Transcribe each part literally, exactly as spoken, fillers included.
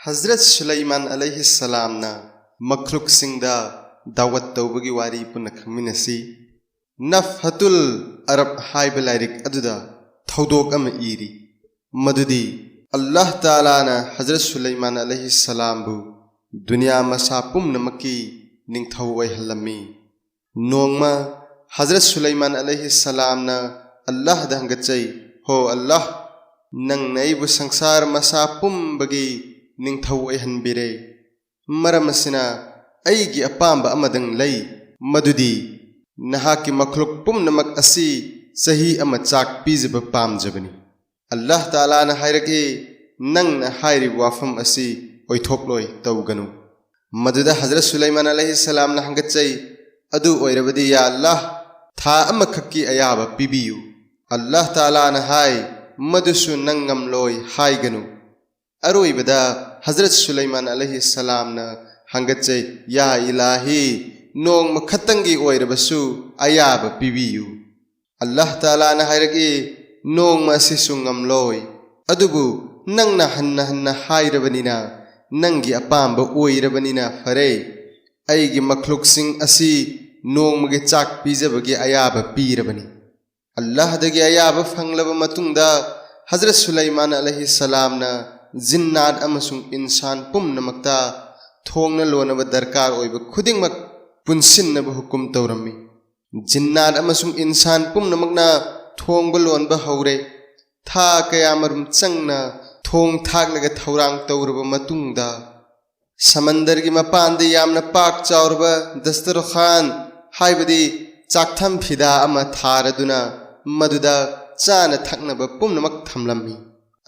ꯍꯖꯔꯠ ꯁꯨꯂꯩꯃꯥꯟ ꯑꯂꯩꯍꯤ ꯁꯂꯥꯝꯅ ꯃꯈ꯭ꯂꯨꯛꯁꯤꯡꯗ ꯗꯥꯋꯠ ꯇꯧꯕꯒꯤ ꯋꯥꯔꯤ ꯄꯨꯟꯅ ꯈꯪꯃꯤꯟꯅꯁꯤ꯫ ꯅꯐꯍꯇꯨꯜ ꯑꯔꯕ ꯍꯥꯏꯕ ꯂꯥꯏꯔꯤꯛ ꯑꯗꯨꯗ ꯊꯧꯗꯣꯛ ꯑꯃ ꯏꯔꯤ, ꯃꯗꯨꯗꯤ ꯑꯜꯂꯥꯍ ꯇꯥꯂꯥꯅ ꯍꯖꯔꯠ ꯁꯨꯂꯩꯃꯥꯟ ꯑꯂꯩꯍꯤ ꯁꯂꯥꯝꯕꯨ ꯗꯨꯅꯤꯌꯥ ꯃꯁꯥ ꯄꯨꯝꯅꯃꯛꯀꯤ ꯅꯤꯡꯊꯧ ꯑꯣꯏꯍꯜꯂꯝꯃꯤ꯫ ꯅꯣꯡꯃ ꯍꯖꯔꯠ ꯁꯨꯂꯩꯃꯥꯟ ꯑꯂꯩꯍꯤ ꯁꯂꯥꯝꯅ ꯑꯜꯂꯥꯍꯗ ꯍꯪꯒꯠꯆꯩ, "ꯍꯣ ꯑꯜꯂꯥꯍ, ꯅꯪꯅ ꯑꯩꯕꯨ ꯁꯪꯁꯥꯔ ꯃꯁꯥ ꯄꯨꯝꯕꯒꯤ ꯅꯤꯡꯊꯧ ꯑꯣꯏꯍꯟꯕꯤꯔꯦ꯫ ꯃꯔꯝ ꯑꯁꯤꯅ ꯑꯩꯒꯤ ꯑꯄꯥꯝꯕ ꯑꯃꯗꯪ ꯂꯩ, ꯃꯗꯨꯗꯤ ꯅꯍꯥꯛꯀꯤ ꯃꯈ꯭ꯂꯨꯛ ꯄꯨꯝꯅꯃꯛ ꯑꯁꯤ ꯆꯍꯤ ꯑꯃ ꯆꯥꯛ ꯄꯤꯖꯕ ꯄꯥꯝꯖꯕꯅꯤ꯫" ꯑꯜꯂꯥꯍ ꯇꯥꯂꯥꯅ ꯍꯥꯏꯔꯛꯏ, "ꯅꯪꯅ ꯍꯥꯏꯔꯤꯕ ꯋꯥꯐꯝ ꯑꯁꯤ ꯑꯣꯏꯊꯣꯛꯂꯣꯏ, ꯇꯧꯒꯅꯨ꯫" ꯃꯗꯨꯗ ꯍꯖꯔꯠ ꯁꯨꯂꯩꯃꯥꯟ ꯑꯂꯩꯍꯤ ꯁꯂꯥꯝꯅ ꯍꯪꯒꯠꯆꯩ, "ꯑꯗꯨ ꯑꯣꯏꯔꯕꯗꯤ ꯌꯥ ꯑꯜꯂꯥꯍ, ꯊꯥ ꯑꯃꯈꯛꯀꯤ ꯑꯌꯥꯕ ꯄꯤꯕꯤꯌꯨ꯫" ꯑꯜꯂꯥꯍ ꯇꯥꯂꯥꯅ ꯍꯥꯏ, "ꯃꯗꯨꯁꯨ ꯅꯪ ꯉꯝꯂꯣꯏ, ꯍꯥꯏꯒꯅꯨ꯫" ꯑꯔꯣꯏꯕꯗ ꯍꯖꯔꯠ ꯁꯨꯂꯩꯃꯥꯟ ꯑꯂꯩꯍꯤ ꯁꯂꯥꯝꯅ ꯍꯪꯒꯠꯆꯩ, "ꯌꯥ ꯏꯂꯥꯍꯤ, ꯅꯣꯡꯃ ꯈꯛꯇꯪꯒꯤ ꯑꯣꯏꯔꯕꯁꯨ ꯑꯌꯥꯕ ꯄꯤꯕꯤꯌꯨ꯫" ꯑꯜꯂꯥꯍ ꯇꯥꯂꯥꯅ ꯍꯥꯏꯔꯛꯏ, "ꯅꯣꯡꯃ ꯑꯁꯤꯁꯨ ꯉꯝꯂꯣꯏ꯫ ꯑꯗꯨꯕꯨ ꯅꯪꯅ ꯍꯟꯅ ꯍꯟꯅ ꯍꯥꯏꯔꯕꯅꯤꯅ, ꯅꯪꯒꯤ ꯑꯄꯥꯝꯕ ꯑꯣꯏꯔꯕꯅꯤꯅ ꯐꯔꯦ, ꯑꯩꯒꯤ ꯃꯈ꯭ꯂꯨꯛꯁꯤꯡ ꯑꯁꯤ ꯅꯣꯡꯃꯒꯤ ꯆꯥꯛ ꯄꯤꯖꯕꯒꯤ ꯑꯌꯥꯕ ꯄꯤꯔꯕꯅꯤ꯫" ꯑꯜꯂꯥꯍꯗꯒꯤ ꯑꯌꯥꯕ ꯐꯪꯂꯕ ꯃꯇꯨꯡꯗ ꯍꯖꯔꯠ ꯁꯨꯂꯩꯃꯥꯟ ꯑꯂꯩꯍꯤ ꯁꯂꯥꯝꯅ ꯖꯤꯟꯅꯥꯠ ꯑꯃꯁꯨꯡ ꯏꯟꯁꯥꯟ ꯄꯨꯝꯅꯃꯛꯇ ꯊꯣꯡꯅ ꯂꯣꯟꯅꯕ ꯗꯔꯀꯥꯔ ꯑꯣꯏꯕ ꯈꯨꯗꯤꯡꯃꯛ ꯄꯨꯟꯁꯤꯟꯅꯕ ꯍꯨꯀꯨꯝ ꯇꯧꯔꯝꯃꯤ꯫ ꯖꯤꯟꯅꯥꯠ ꯑꯃꯁꯨꯡ ꯏꯟꯁꯥꯟ ꯄꯨꯝꯅꯃꯛꯅ ꯊꯣꯡꯕ ꯂꯣꯟꯕ ꯍꯧꯔꯦ꯫ ꯊꯥ ꯀꯌꯥꯃꯔꯨꯝ ꯆꯪꯅ ꯊꯣꯡ ꯊꯥꯛꯂꯒ ꯊꯧꯔꯥꯡ ꯇꯧꯔꯕ ꯃꯇꯨꯡꯗ, ꯁꯃꯟꯗꯔꯒꯤ ꯃꯄꯥꯟꯗ ꯌꯥꯝꯅ ꯄꯥꯛ ꯆꯥꯎꯔꯕ ꯗꯁꯇꯔꯈꯥꯟ, ꯍꯥꯏꯕꯗꯤ ꯆꯥꯛꯊꯝ ꯐꯤꯗꯥ ꯑꯃ ꯊꯥꯔꯗꯨꯅ, ꯃꯗꯨꯗ ꯆꯥꯅ ꯊꯛꯅꯕ ꯄꯨꯝꯅꯃꯛ ꯊꯝꯂꯝꯃꯤ꯫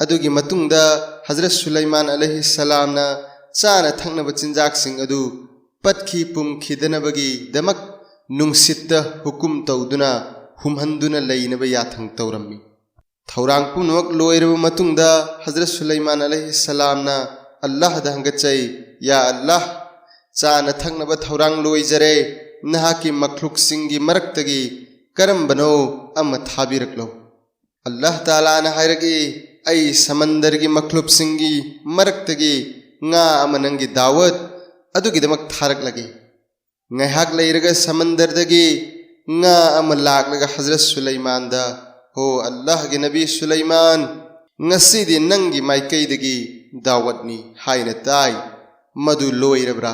ꯑꯗꯨꯒꯤ ꯃꯇꯨꯡꯗ ꯍꯖꯔꯠ ꯁꯨꯂꯩꯃꯥꯟ ꯑꯂꯩꯍꯤ ꯁꯂꯥꯝꯅ ꯆꯥꯅ ꯊꯛꯅꯕ ꯆꯤꯟꯖꯥꯛꯁꯤꯡ ꯑꯗꯨ ꯄꯠꯈꯤ ꯄꯨꯝꯈꯤꯗꯅꯕꯒꯤꯗꯃꯛ ꯅꯨꯡꯁꯤꯠꯇ ꯍꯨꯀꯨꯝ ꯇꯧꯗꯨꯅ ꯍꯨꯝꯍꯟꯗꯨꯅ ꯂꯩꯅꯕ ꯌꯥꯊꯪ ꯇꯧꯔꯝꯃꯤ꯫ ꯊꯧꯔꯥꯡ ꯄꯨꯝꯅꯃꯛ ꯂꯣꯏꯔꯕ ꯃꯇꯨꯡꯗ ꯍꯖꯔꯠ ꯁꯨꯂꯩꯃꯥꯟ ꯑꯂꯩꯍꯤ ꯁꯂꯥꯝꯅ ꯑꯜꯂꯥꯍꯗ ꯍꯪꯒꯠꯆꯩ, "ꯌꯥ ꯑꯜꯂꯥꯍ, ꯆꯥꯅ ꯊꯛꯅꯕ ꯊꯧꯔꯥꯡ ꯂꯣꯏꯖꯔꯦ, ꯅꯍꯥꯛꯀꯤ ꯃꯈ꯭ꯂꯨꯛꯁꯤꯡꯒꯤ ꯃꯔꯛꯇꯒꯤ ꯀꯔꯝꯕꯅꯣ ꯑꯃ ꯊꯥꯕꯤꯔꯛꯂꯣ꯫" ꯑꯜꯂꯥꯍ ꯇꯥꯂꯥꯅ ꯍꯥꯏꯔꯛꯏ, "ꯑꯩ ꯁꯃꯟꯗꯔꯒꯤ ꯃꯈ꯭ꯂꯨꯛꯁꯤꯡꯒꯤ ꯃꯔꯛꯇꯒꯤ ꯉꯥ ꯑꯃ ꯅꯪꯒꯤ ꯗꯥꯋꯠ ꯑꯗꯨꯒꯤꯗꯃꯛ ꯊꯥꯔꯛꯂꯒꯦ꯫ ꯉꯥꯏꯍꯥꯛ ꯂꯩꯔꯒ ꯁꯃꯟꯗꯔꯗꯒꯤ ꯉꯥ ꯑꯃ ꯂꯥꯛꯂꯒ ꯍꯖꯔꯠ ꯁꯨꯂꯩꯃꯥꯟꯗ, "ꯍꯣ ꯑꯜꯂꯥꯍꯒꯤ ꯅꯕꯤ ꯁꯨꯂꯩꯃꯥꯟ, ꯉꯁꯤꯗꯤ ꯅꯪꯒꯤ ꯃꯥꯏꯀꯩꯗꯒꯤ ꯗꯥꯋꯠꯅꯤ" ꯍꯥꯏꯅ ꯇꯥꯏ꯫ "ꯃꯗꯨ ꯂꯣꯏꯔꯕ꯭ꯔꯥ?"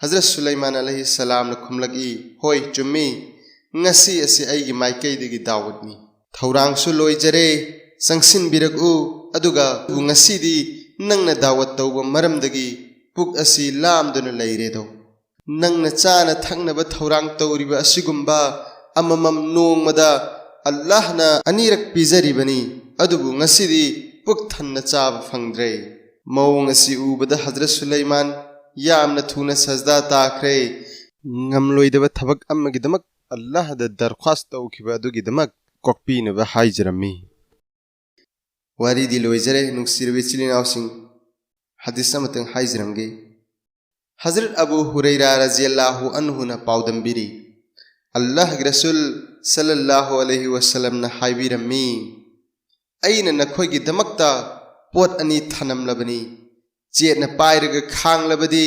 ꯍꯖꯔꯠ ꯁꯨꯂꯩꯃꯥꯟ ꯑꯂꯩꯍꯤ ꯁꯂꯥꯝꯅ ꯈꯨꯝꯂꯛꯏ, "ꯍꯣꯏ, ꯆꯨꯝꯃꯤ꯫ ꯉꯁꯤ ꯑꯁꯤ ꯑꯩꯒꯤ ꯃꯥꯏꯀꯩꯗꯒꯤ ꯗꯥꯋꯠꯅꯤ꯫ ꯊꯧꯔꯥꯡꯁꯨ ꯂꯣꯏꯖꯔꯦ, ꯆꯪꯁꯤꯟꯕꯤꯔꯛꯎ꯫ ꯑꯗꯨꯒ ꯉꯁꯤꯗꯤ ꯅꯪꯅ ꯗꯥꯋꯠ ꯇꯧꯕ ꯃꯔꯝꯗꯒꯤ ꯄꯨꯛ ꯑꯁꯤ ꯂꯥꯝꯗꯨꯅ ꯂꯩꯔꯦꯗꯣ꯫ ꯅꯪꯅ ꯆꯥꯅ ꯊꯛꯅꯕ ꯊꯧꯔꯥꯡ ꯇꯧꯔꯤꯕ ꯑꯁꯤꯒꯨꯝꯕ ꯑꯃꯃꯝ ꯅꯣꯡꯃꯗ ꯑꯜꯂꯥꯍꯅ ꯑꯅꯤꯔꯛ ꯄꯤꯖꯔꯤꯕꯅꯤ, ꯑꯗꯨꯕꯨ ꯉꯁꯤꯗꯤ ꯄꯨꯛ ꯊꯟꯅ ꯆꯥꯕ ꯐꯪꯗ꯭ꯔꯦ"꯫ ꯃꯑꯣꯡ ꯑꯁꯤ ꯎꯕꯗ ꯍꯖꯔꯠ ꯁꯨꯂꯩꯃꯥꯟ ꯌꯥꯝꯅ ꯊꯨꯅ ꯁꯖꯗꯥ ꯇꯥꯈ꯭ꯔꯦ꯫ ꯉꯝꯂꯣꯏꯗꯕ ꯊꯕꯛ ꯑꯃꯒꯤꯗꯃꯛ ꯑꯜꯂꯥꯍꯗ ꯗꯔꯈ꯭ꯋꯥꯁ ꯇꯧꯈꯤꯕ ꯑꯗꯨꯒꯤꯗꯃꯛ ꯀꯣꯛꯄꯤꯅꯕ ꯍꯥꯏꯖꯔꯝꯃꯤ꯫ ꯋꯥꯔꯤꯗꯤ ꯂꯣꯏꯖꯔꯦ, ꯅꯨꯡꯁꯤꯔꯕ ꯏꯆꯤꯜ ꯏꯅꯥꯎꯁꯤꯡ꯫ ꯍꯗꯤꯁ ꯑꯃꯇꯪ ꯍꯥꯏꯖꯔꯝꯒꯦ꯫ ꯍꯖꯔꯠ ꯑꯕꯨ ꯍꯨꯔꯩꯔꯥ ꯔꯖꯤꯌꯜꯂꯥꯍꯨ ꯑꯟꯍꯨꯅ ꯄꯥꯎꯗꯝꯕꯤꯔꯤ, ꯑꯜꯂꯥꯍꯒꯤ ꯔꯁꯨꯜ ꯁꯜꯂꯜꯂꯥꯍꯨ ꯑꯂꯩꯍꯤ ꯋꯁꯜꯂꯝꯅ ꯍꯥꯏꯕꯤꯔꯝꯃꯤ, "ꯑꯩꯅ ꯅꯈꯣꯏꯒꯤꯗꯃꯛꯇ ꯄꯣꯠ ꯑꯅꯤ ꯊꯅꯝꯂꯕꯅꯤ꯫ ꯆꯦꯠꯅ ꯄꯥꯏꯔꯒ ꯈꯥꯡꯂꯕꯗꯤ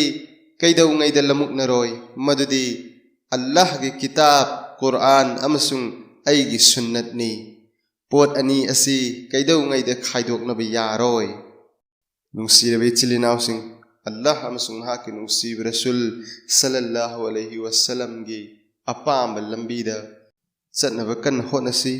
ꯀꯩꯗꯧꯉꯩꯗ ꯂꯃꯨꯛꯅꯔꯣꯏ꯫ ꯃꯗꯨꯗꯤ ꯑꯜꯂꯥꯍꯒꯤ ꯀꯤꯇꯥꯕ ꯀꯨꯔꯑꯥꯟ ꯑꯃꯁꯨꯡ ꯑꯩꯒꯤ ꯁꯨꯟꯅꯠꯅꯤ꯫ ꯄꯣꯠ ꯑꯅꯤ ꯑꯁꯤ ꯀꯩꯗꯧꯉꯩꯗ ꯈꯥꯏꯗꯣꯛꯅꯕ ꯌꯥꯔꯣꯏ"꯫ ꯅꯨꯡꯁꯤꯔꯕ ꯏꯆꯤꯜ ꯏꯅꯥꯎꯁꯤꯡ, ꯑꯜꯂꯥꯍ ꯑꯃꯁꯨꯡ ꯃꯍꯥꯛꯀꯤ ꯅꯨꯡꯁꯤꯕ ꯔꯁꯨꯜ ꯁꯜꯂꯜꯂꯥꯍꯨ ꯑꯂꯩꯍꯤ ꯋꯁꯜꯂꯝꯒꯤ ꯑꯄꯥꯝꯕ ꯂꯝꯕꯤꯗ ꯆꯠꯅꯕ ꯀꯟꯅ ꯍꯣꯠꯅꯁꯤ꯫